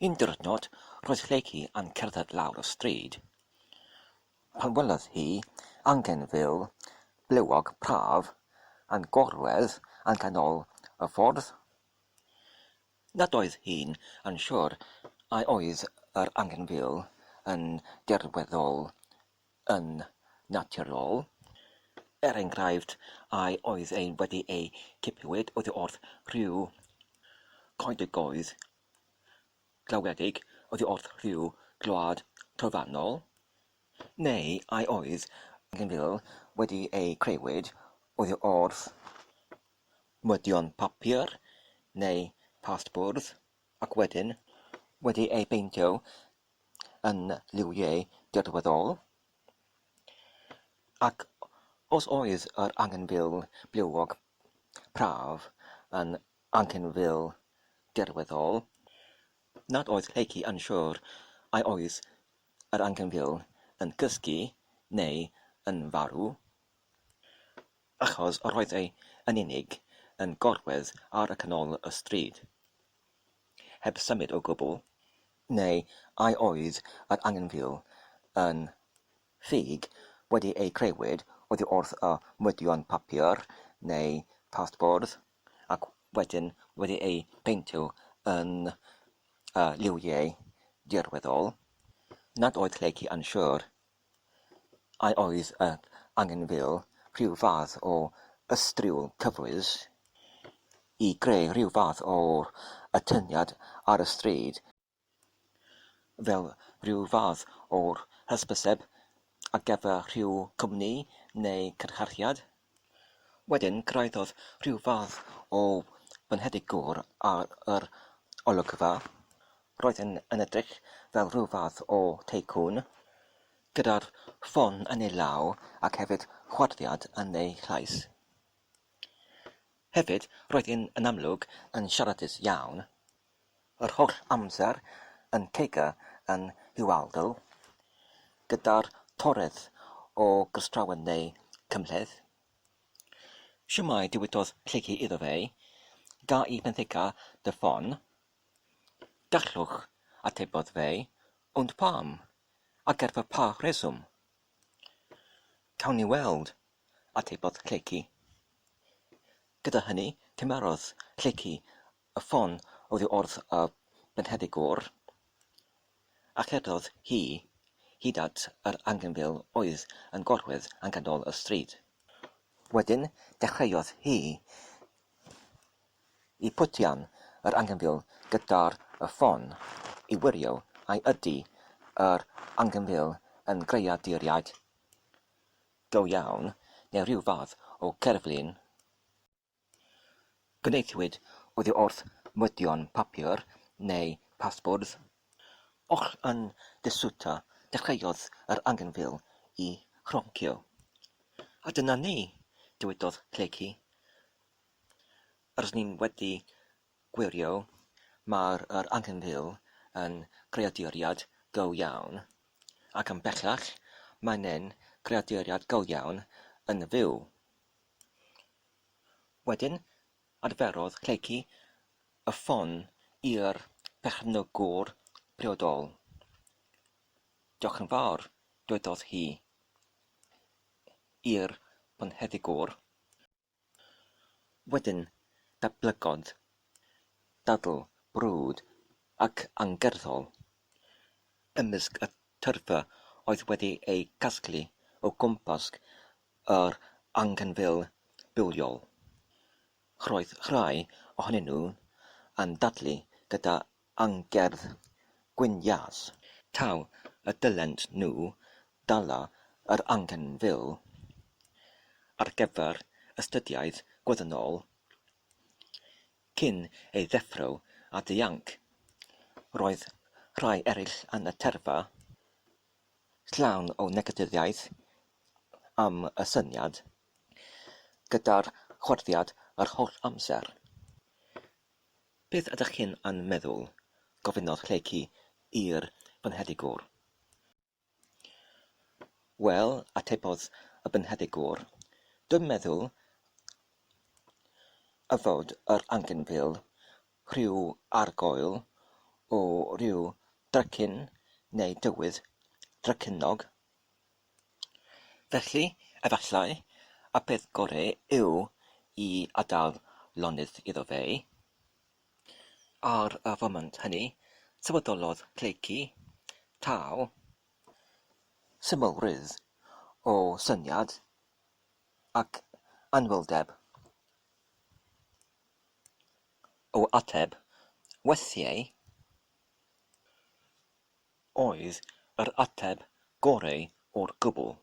Un diwrnod, roedd Lleucu yn cerdded lawr y stryd. Pan welodd hi angenfil blewog braf yn gorwedd yn ganol y ffordd, nad oedd hi'n yn siŵr a oedd yr angenfil yn dirweddol yn naturiol, er enghraifft, ai oedd e wedi ei cipiwyd oddi wrth rhyw coedigoedd glawedig oddi wrth rhyw gwlad trofannol, neu ai oedd Grenville wedi ei creuwyd oddi wrth mwydion papur neu pastbwrdd ac wedyn wedi ei beintio yn liwiau dirweddol, ac os oedd yr angenfil blewog prawf yn angenfil dirweddol, nad oedd Lleucu yn siŵr ai oedd yr angenfil yn cysgu neu yn farw, achos yr oedd ei yn unig yn gorwedd ar y canol y stryd, heb symud o gwbl, neu ai oedd yr angenfil yn ffug wedi ei creuwyd oddi wrth y mwydion papur neu pastbwrdd ac wedyn wedi ei peintio yn y liwiau dirweddol, nad oedd Lleucu yn siŵr Ai oedd y angenfil rhyw fath o ystryw cyfrwys i greu rhyw fath o'r atyniad ar y stryd, fel rhyw fath o'r hysbyseb ar gyfer rhyw cwmni neu cynhyrchiad? Wedyn cyrhaeddodd rhyw fath o bonheddig gŵr ar yr olygfa. Roedd yn yn edrych fel rhyw fath o teicŵn, gyda'r ffon yn ei law ac hefyd chwarddiad yn ei llais. Hefyd, roedd yn yn amlwg yn siaradus iawn, yr holl amser yn cega yn huawdl, gyda'r toreth o gystrawen neu cymhleth. Shwmae, dywedodd Lleucu iddo fe, ga i benthyca dy ffon? Gallwch, atebodd fe, ond pam? Ac er fy pa rheswm? Cawn ni weld, atebodd Lleucu. Gyda hynny, cymerodd Lleucu y ffon oddi wrth y benheddigwr, a cherddodd hi hyd at yr angenfil oedd yn gorwedd yn ganol y stryd. Wedyn dechreuodd hi i pwtian yr angenfil gyda'r y ffon i wirio ai ydy yr angenfil yn greaduriaid go iawn neu rhyw fath o cerflun. Gwnaethwyd oddi wrth mwydion papur neu pastbwrdd. Oll yn ddiswta dechreuodd yr angenfil i chroncio. A dyna ni, dywedodd Lleucu. Rydyn ni'n wedi gwirio, mae'r yr angenfil yn greaduriad go iawn, ac yn bellach, mae'n e'n greaduriad go iawn yn fyw. Wedyn, adferodd Lleucu y ffon i'r perchenogwr priodol. Diolch yn fawr, dwedodd hi i'r bonheddigwr. Wedyn datblygodd dadl brwd ac angerddol ymysg y tyrfa oedd wedi eu casglu o gwmpas yr angenfil bywiol. Roedd rhai ohonyn nhw yn dadlu gyda angerdd Gwyn Ias, taw y dylent nhw dala yr angenfil ar gyfer astudiaeth gwyddonol cyn ei ddeffro a dianc. Roedd rhai eraill yn y tyrfa llawn o negatyddiaeth am y syniad, gyda'r chwarddiad yr holl amser. Beth ydych chi'n yn meddwl? gofynnodd Lleucu i'r bonheddigwr. Wel, atebodd y bonheddigwr, dwi'n meddwl y fod yr angenfil rhyw argoel o ryw drycin neu dywydd drycinog. Felly, efallai, y peth gorau yw i adael lonydd iddo fe. Ar y foment hynny, sylweddolodd Lleucu taw symlrwydd o syniad ac anwyldeb o ateb weithiau oedd yr ateb gorau o'r gwbl.